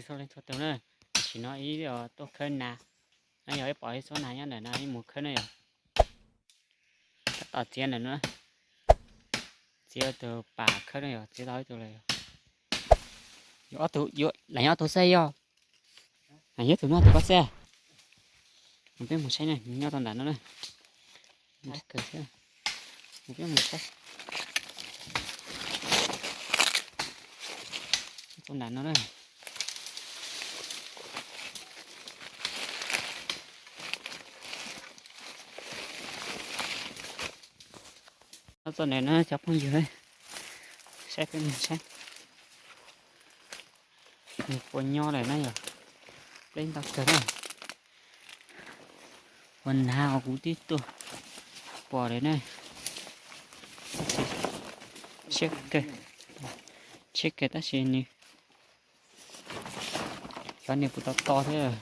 Txhua leej txhua tus na, tam sim no ib tuaj khawb nas, no yog ib pom ib txhub nas nyob ntawm no ib mus khawb na yog. Tab tom txiav ntawm no, txiav tus pam khawb na yog, txiav tau ib tug lawm. Yuav ob tug, yuav lam nyob ob tug xwb yog, lam nyob tus no tus koj xwb. Mus peb mus saib na, nyob tau nram no na. Mus peb mus saib. Mus peb mus saib. Tau nram no na. Txog ntawm no cov phooj ywg, saib peb mus saib. Nws puas nyob lawm na yog, pleb ntau kawg na. Ua nag uas kuv twb tuaj pom lawm na. Tab sis tshiab kawg, tshiab kawg tab sis nws, xyov nws puas tau to thiab.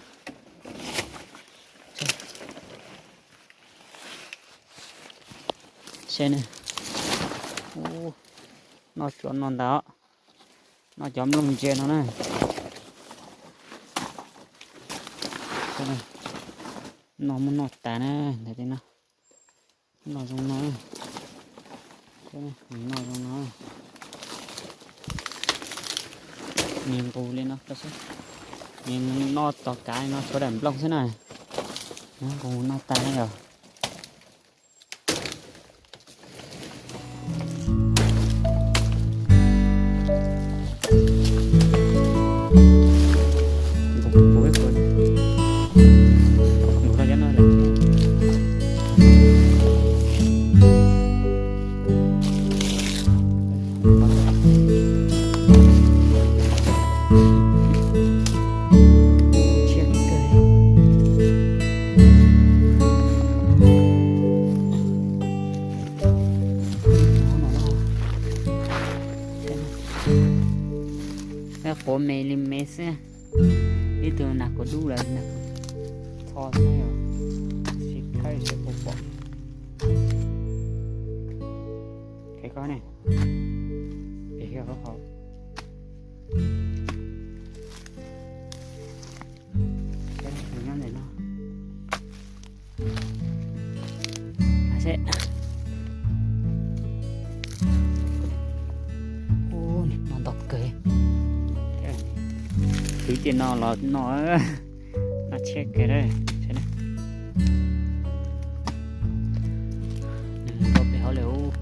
Saib na, noj tsuav no ntag, noj cov nplooj ntsia no na. Noj muab noj tas na, ntawm tej no. Noj zoo no, noj zoo no. Nws nqus li no, nws noj txog kav li no tshuav daim nplooj xwb na. Nws nqus noj tas na yog. Quav me li me xwb. Ib tug nas quav dub lawm, nas quav txho xwb, sib khaib sib pom pom. Khaib koj ne, pem hauv hauv. Nyob ntawm no. Ub, no ntau kawg. Kwv tij no los no, no tshiab kawg na. Nws rau pem hauv lawm ub.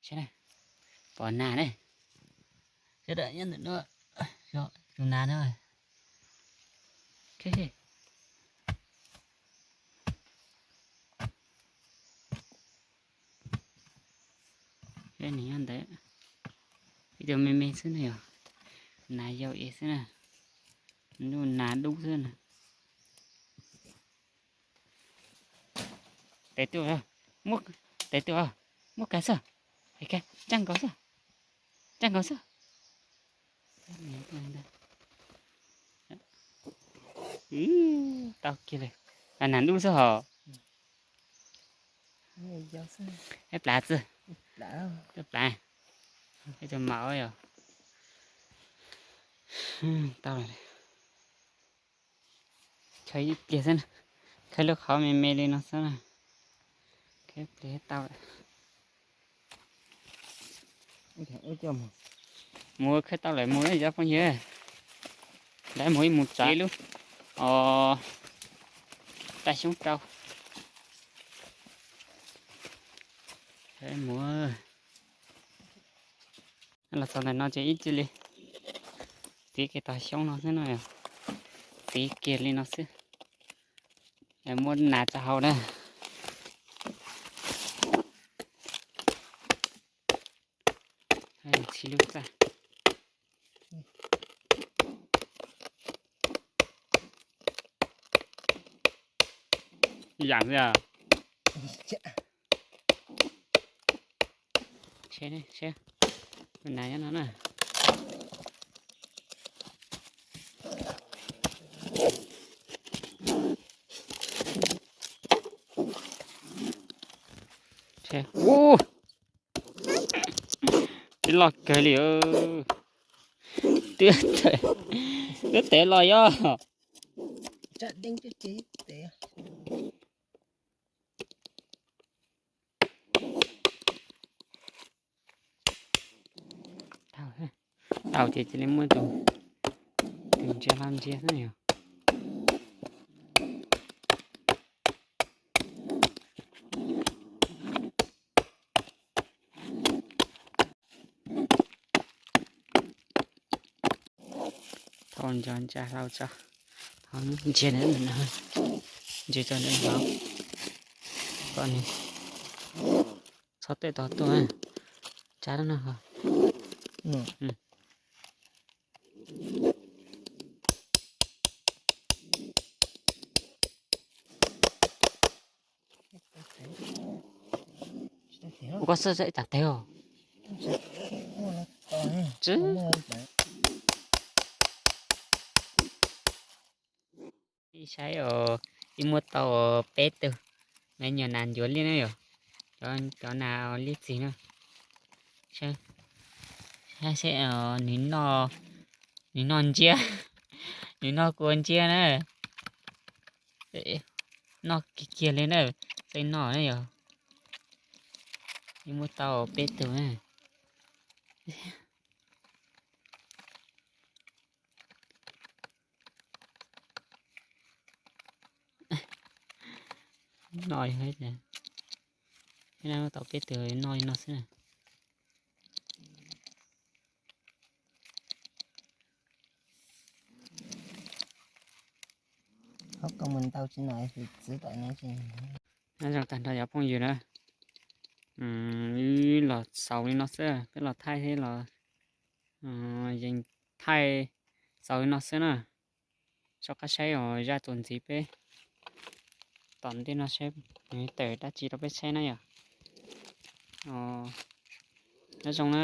Saib na, pom nas ne. Sawv daws nyob ntawm no, tus nas no. Nws nyob ntawd, ib tug me me xwb na yog, nas yau es xwb na, lub nas dub xwb na. Tes tuaj, muab, tes tuaj, muab kav xwb, kav, tsaj nkaus xwb, tsaj nkaus xwb. Tau kiag li, nas dub xwb hos. Ib plav xwb, ib plav, ib tug maum yog. Tau lawm. Khawb ib pliag xwb na, khawb lub qhov me me li no xwb na, khawb ib pliag tau lawm. Mus khawb tau lawm mus cov phooj ywg, lawv mus ib mus txav lub, o, taj xyoob rau. Mus los txog ntawm no ces ib txwm li txiv kiag tog xyoob no xwb no, txiv kiag li no xwb, muab nas tso hau na. Txhij lub txaj. Yam xwb. Seb, seb, tus nas nyob no na. Ub, twb loj kawg li. Twb, twb tev los yog. Tau ces cia li muab tus, tus ntsia hlau ntsia xwb yog. Thauj ntsia hlau tso, ntsia, ntsia tso ntawm hlau, kom nws txhob tej tog tuaj, tsab no. Ua koj xwb ib tsam teg os. Ib saib os, ib muaj tau peb tug, me nyuam nas ncuav liaj na yom, cov nas liaj txig na. Saib seb, nws noj, nws noj ntsia, nws noj kua ntsia na. Noj kiag kiag li na, txawj noj na yom. Ib muaj tau peb tug na. Noj, tau peb tug noj li no xwb na. Nyob zoo tag nrho cov phooj ywg na, wb los xaus li no xwb, peb los thaij thiab los, yeej thaij xaus li no xwb na. Tso qab saib os, zaj txuas ntxiv peb tom ntej no saib nws tawm dab tsi rau peb saib na yom. Nyob zoo na.